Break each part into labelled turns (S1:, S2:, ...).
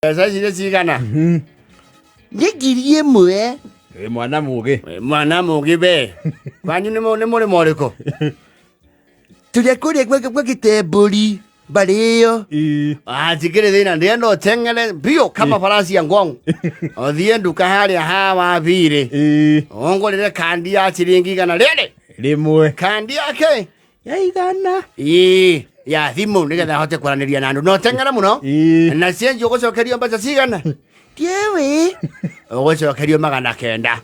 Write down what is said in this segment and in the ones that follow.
S1: Mbeca ici nĩ cigana? Nĩ 1,000.
S2: Wĩ mwana mũgĩ.
S1: Wĩ mwana mũgĩ we. Kwanyu nĩ mũrĩmo ũrĩkũ? Tũrĩa kũrĩa gwa gĩtembũri mbarĩ ĩyo. Ah, tikĩrĩ thĩna ndĩrenda ũteng'ere biũ kama farasi ya ngong. Ũthiĩ nduka harĩa ha wabirĩ. Ũngũrĩre kandi ya ciringi igana rĩrĩ.
S2: Rĩmwe.
S1: Kandi yake
S2: Ya igana.
S1: Ĩĩ, ya thimũ nĩgetha ahote kwaranĩria na andũ no teng'era mũno na cienji ũgũcokerio mbeca cigana tiĩwi ũgũcokerio 900.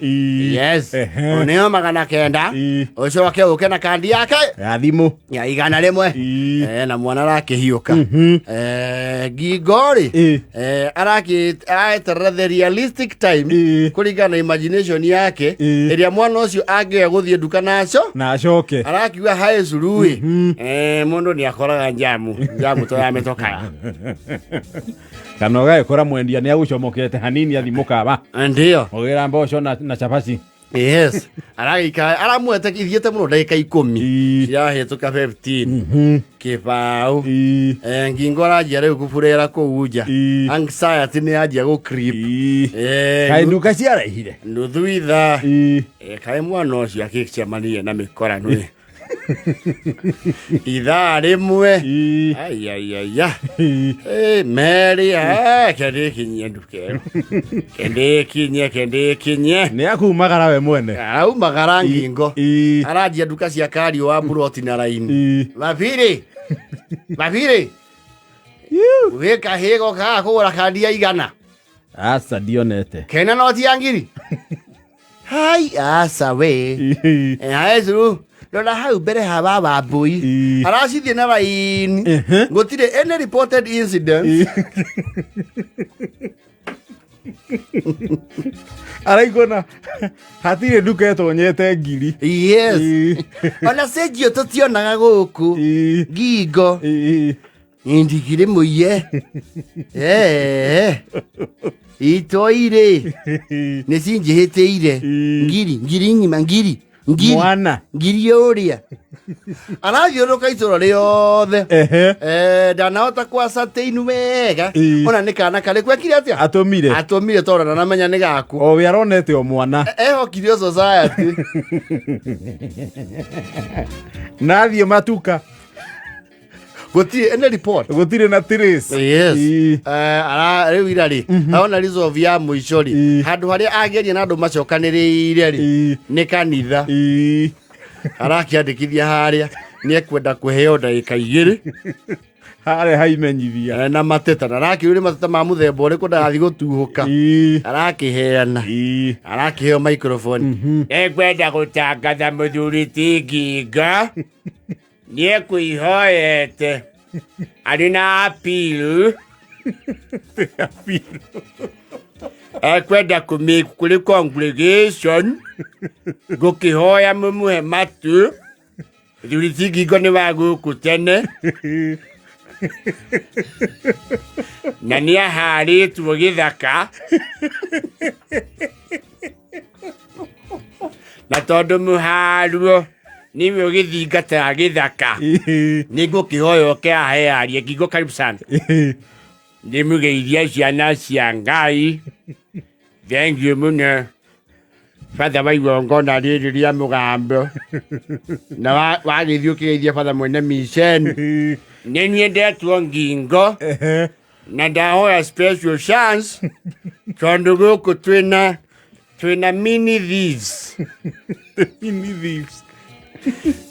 S1: Yes. Ũneo 900. Ũcoke ũke na kandi yake
S2: Ya thimũ.
S1: ya 100. Eh, na mwana arakĩhiũka. Eh, ngingo rĩ. Eh, araeterera the realistic time kũringana na imagination yake ĩrĩa mwana ũcio angĩoya gũthiĩ nduka naco
S2: Na acoke.
S1: Arakiuga haĩ curuĩ. Eh, mũndũ nĩ akoraga njamu njamu to ya mĩtokaya.
S2: Kana ũgagĩkora mwendia nĩ agũcomokete hanini athi mũkawa.
S1: Ndio.
S2: Ũgĩra mboco na cabaci.
S1: Yes, aragĩikara aramwete ithiĩte mũno ndagĩka 10 cirahĩtũka 15 kĩbaũ. Eh, ngingo aranjia rĩu kũburĩra kũu nja. Anxiety nĩ yanjia gũ creep. Eh,
S2: Kaĩ nduka ciaraihire.
S1: Nuthu ithaa. Eh, kaĩ mwana ũcio akĩcemania na mĩkora nĩ ithaa rĩmwe. Aiaiaia. Eh, merĩ eh, kendĩkinyie nduka ĩyo kendĩkinyie kendĩkinyie.
S2: Nĩ akumagara we mwene.
S1: Araumagara ngingo. Aranjia nduka cia kario wa buroti na raini. Mabirĩ mabirĩ wĩka hĩgo kaga kũgũra kandi ya igana.
S2: Aca, ndionete.
S1: Kena noti ya ngiri hai aca we. Eh, hae curu rora hau mbere ha baba mbui. Aracithiĩ na raini gũtirĩ any reported incidents.
S2: Araigona hatirĩ nduka ĩtonyete ngiri.
S1: Yes. Ona cenjio tũtionaga gũkũ ngingo. Ndigire mũiye. Eh, itoirĩ nĩ cinjĩhĩtĩire ngiri ngiri ng'ima ngiri ngiri.
S2: Mwana.
S1: Ngiri ũrĩa arathiũrũrũka itũra rĩothe. Eh, ndanahota kwa certain wega. Ona nĩ kana karĩ kwekire atĩa.
S2: Atũmire.
S1: Atũmire tondũ ndanamenya nĩ gaku.
S2: O we aronete o mwana.
S1: Ehokirio society.
S2: Nathiĩ matuka.
S1: Gũtirĩ any report.
S2: Gũtirĩ na trace.
S1: Yes. Eh, rĩu ira rĩ arona resolve ya mũico rĩ handũ harĩa ageria na andũ macokanĩrĩire rĩ nĩ kanitha. Arakĩandĩkithia harĩa nĩ ekwenda kũheo ndagĩka 2.
S2: Harĩa haimenyithia.
S1: Eh, na mateta na arakĩũria nĩ mateta ma mũthemba ũrĩkũ ndarathiĩ gũtuhũka. Arakĩheana arakĩheo microphone ekwenda gũtangatha mũthuri ti nginga nĩekũihoyete arĩ na apilu ekwenda kũmĩ kũrĩ congregation ngũkĩhoya mũmũhe matu thuri ti ngingo nĩ wa gũkũ tene na nĩ aharĩtwo gĩthaka na tondũ mũharuo niwe ũgĩthingataga gĩthaka nĩ ngũkĩhoya ũke ahearie ngingo. Karibu sana, ndĩmũgeithia ciana cia Ngai. Thank you mũno batha wa igongona rĩrĩ rĩa mũgambo na wagĩthiĩ ũkĩgeithia batha mwene miceni. Nĩ niĩ ndetwo ngingo na ndahoya special chance tondũ gũkũ twĩna mini thieves.
S2: Mini thieves.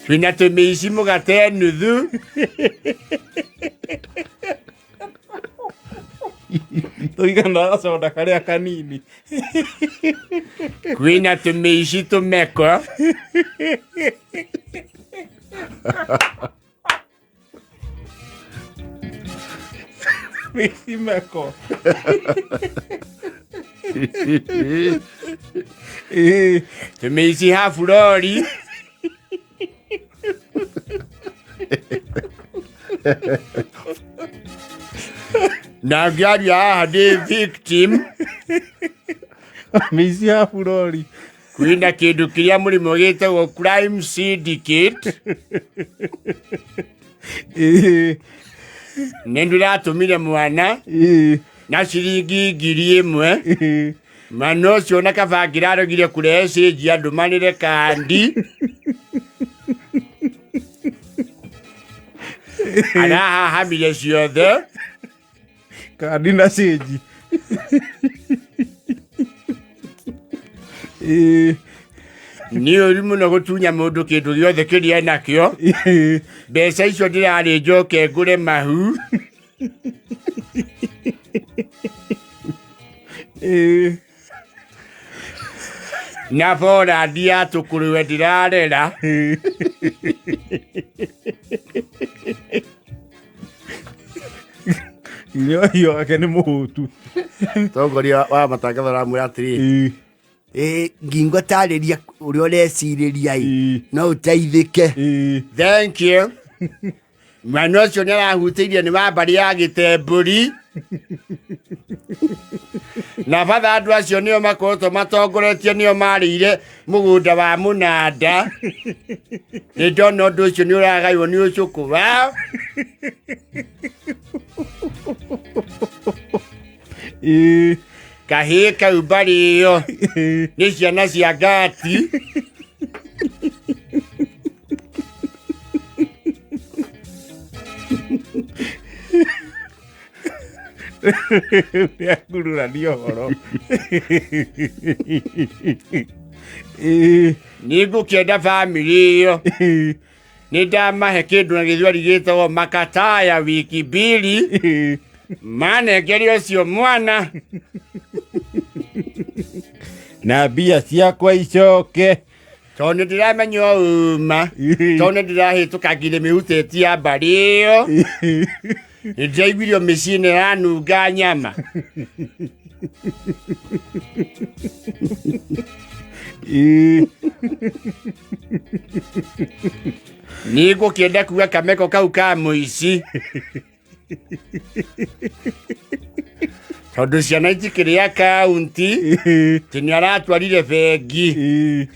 S1: Twĩna tũmĩici mũgate nuthu.
S2: Tũigana gacoda karĩa kanini.
S1: Kwĩna tũmĩici tũmeko.
S2: Mĩici meko.
S1: Tũmĩici haburori. Na ngĩaria haha ndĩ victim.
S2: Mĩici haburori.
S1: Kwĩna kĩndũ kĩrĩa mũrĩmo gĩtagwo crime syndicate. Nĩ ndĩratũmire mwana. Na ciringi 1000. Mwana ũcio na kaba angĩraregire kũrehe cĩnji andũmanĩre kandi. Arahahamire ciothe.
S2: Kandi na cĩnji. Ĩĩ.
S1: Nĩ ũru mũno gũtunya mũndũ kĩndũ gĩothe kĩrĩa enakĩo. Mbeca icio ndĩrarĩ njoke ngũre mahu.
S2: Ĩĩ.
S1: Na borandi ya tũkũrũwe ndĩrarera.
S2: Nginya ũhiũ wake nĩ mũhũtu.
S3: Tongoria wa matangatho aramwĩra atĩrĩ,
S2: Ĩĩ.
S3: "Ĩ, ngingo tarĩria ũrĩa ũrecirĩria ĩ,
S2: Ĩĩ.
S3: no ũteithĩke."
S2: Ĩĩ.
S1: Thank you. Mwana ũcio nĩ arahutĩirie nĩ wa mbarĩ ya gĩtembũri. Na batha andũ acio nĩo makoretwo matongoretie, nĩo marĩire mũgũnda wa mũnanda. Nĩ ndona ũndũ ũcio nĩ ũragaywo nĩ ũcũkũ wao.
S2: Ĩĩ.
S1: Kahĩĩ kau mbarĩ ĩyo nĩ ciana cia ngati.
S2: Nĩangururania ũhoro. Ĩĩ.
S1: Nĩ ngũkĩenda bamĩrĩ ĩyo.
S2: Ĩĩ.
S1: Nĩ ndamahe kĩndũ na gĩthweri gĩtagwo makataya wiki mbili.
S2: Ĩĩ.
S1: Manengere ũcio mwana.
S2: Na mbia ciakwa icoke.
S1: Tondũ nĩ ndĩramenya ũma. Tondũ nĩ ndĩrahĩtũka ngirĩ mĩhutĩtie ya mbarĩ ĩyo. Nĩ ndĩraiguirio mĩciĩ nĩ ĩranunga nyama.
S2: Ĩĩ.
S1: Nĩ ngũkĩenda kuga kameko kau ka mũici. Tondũ ciana itikĩrĩ akaunti.
S2: Ĩĩ.
S1: Atĩ nĩ aratwarire bengi.
S2: Ĩĩ.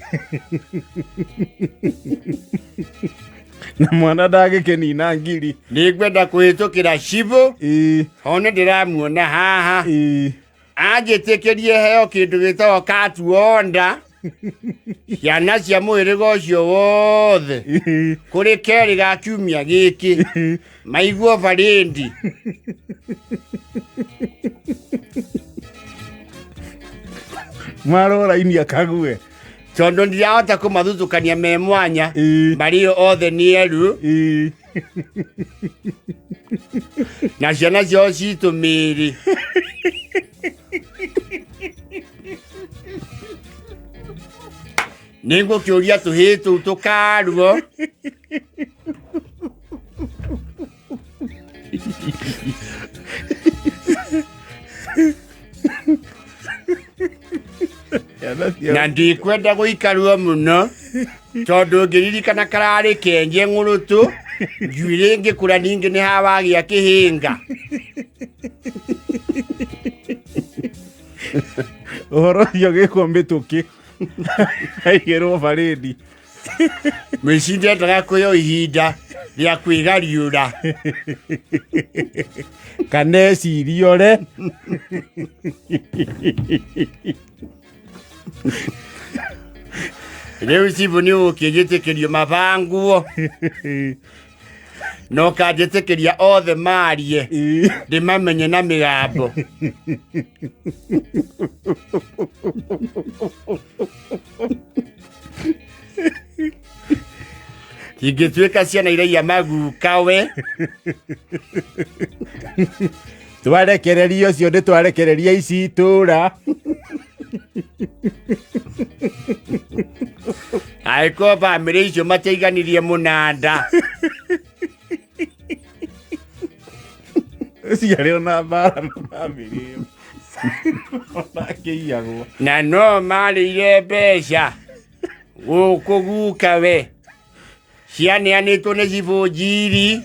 S2: Na mwana ndagĩkĩnina ngiri.
S1: Nĩ ngwenda kũhĩtũkĩra cibũ.
S2: Ĩĩ.
S1: One ndĩramuona haha.
S2: Ĩĩ.
S1: Anjĩtĩkĩrie heo kĩndũ gĩtagwo katuonda. Ciana cia mũhĩrĩga ũcio wothe.
S2: Ĩĩ.
S1: Kũrĩ kerĩ ga kiumia gĩkĩ. Maiguo barĩndi.
S2: Marora-inĩ akague.
S1: Tondũ ndirahota kũmathutũkania me mwanya.
S2: Ĩĩ.
S1: Marĩ othe nĩ eru.
S2: Ĩĩ.
S1: Na ciana ciao citũ mĩĩrĩ. Nĩ ngũkĩũria tũhĩĩ tũu tũkaruo.
S2: Ciana ciao.
S1: Na ndikwenda gũikarwo mũno tondũ ngĩririkana kararĩ kenje ng'ũrũtũ njuĩrĩ ngĩkũra ningĩ nĩ hawagĩa kĩhĩnga.
S2: Ũhoro ũcio ũgĩkwo mĩtũkĩ. Aigĩrwo barĩndi.
S1: Mũici ndendaga kũheo ihinda rĩa kwĩgariũra.
S2: Kana ecirie ore.
S1: Rĩu cibũ nĩ ũgũkĩnjĩtĩkĩrio mabanguo. Na ũkanjĩtĩkĩria othe marie.
S2: Ĩĩ.
S1: Ndĩmamenye na mĩgambo. Ingĩtuĩka ciana iraiya maguka we.
S2: Twarekereria ũcio nĩ twarekereria ici itũra.
S1: Angĩkorwo bamĩrĩ icio matiaiganirie mũnanda.
S2: Ũcio arĩ ona mbara na bamĩrĩ ĩyo. Ona akĩiyagwo.
S1: Na no marĩire mbeca gũkũ guka we. Cianeanĩtwo nĩ cibũ njiri.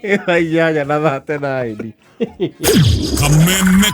S2: Ĩno inyanya na 39.
S4: Kameme.